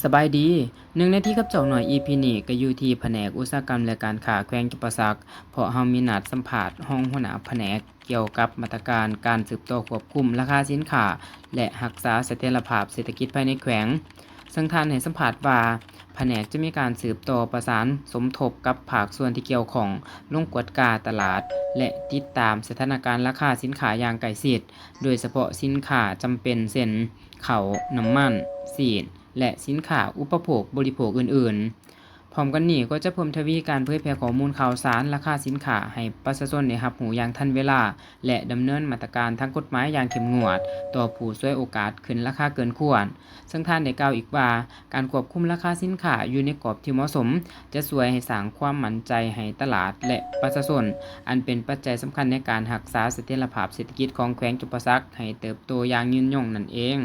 ສະບາຍດີ, ໜຶ່ງນາທີກັບຈອກໜ້ອຍ ອີພີນີ້ກໍຢູ່ທີ່ພະແນກອຸດສາຫະກຳ ແລະ ການຄ້າແຂວງຈຳປາສັກ, ເພາະເຮົາມີນັດສຳພາດຮອງຫົວໜ້າພະແນກກ່ຽວກັບມາດຕະການການສືບຕໍ່ຄວບຄຸມລາຄາສິນຄ້າ ແລະ ຮັກສາສະຖຽນລະພາບເສດຖະກິດພາຍໃນແຂວງ. ເຊິ່ງທ່ານໃຫ້ສຳພາດວ່າ ພະແນກຈະມີການສືບຕໍ່ປະສານສົມທົບກັບພາກສ່ວນທີ່ກ່ຽວຂ້ອງ ລົງກວດກາຕະຫຼາດ ແລະ ຕິດຕາມສະຖານະການລາຄາສິນຄ້າຢ່າງໃກ້ຊິດ, ໂດຍສະເພາະສິນຄ້າຈຳເປັນເຊັ່ນ ເຂົ້າ, ນ້ຳມັນ, ຊີ້ນ ແລະ ສິນຄ້າອຸປະໂພກບໍລິໂພກອື່ນໆ. ພ້ອມກັນນີ້ກໍຈະເພີ່ມທະວີການເຜີຍແຜ່ຂໍ້ມູນຂ່າວສານລາຄາສິນຄ້າໃຫ້ປະຊາຊົນໄດ້ຮັບຮູ້ຢ່າງທັນເວລາ ແລະ ດຳເນີນມາດຕະການທາງກົດໝາຍຢ່າງເຂັ້ມງວດຕໍ່ຜູ້ສວຍໂອກາດຂຶ້ນລາຄາເກີນຄວນ. ເຊິ່ງທ່ານໄດ້ກ່າວອີກວ່າ ການຄວບຄຸມລາຄາສິນຄ້າຢູ່ໃນກອບທີ່ເໝາະສົມ ຈະຊ່ວຍໃຫ້ສ້າງຄວາມໝັ້ນໃຈໃຫ້ຕະຫຼາດ ແລະ ປະຊາຊົນ, ອັນເປັນປັດໄຈສຳຄັນໃນການຮັກສາສະຖຽນລະພາບເສດຖະກິດຂອງແຂວງຈຳປາສັກໃຫ້ເຕີບໂຕຢ່າງຍືນຍົງນັ້ນເອງ.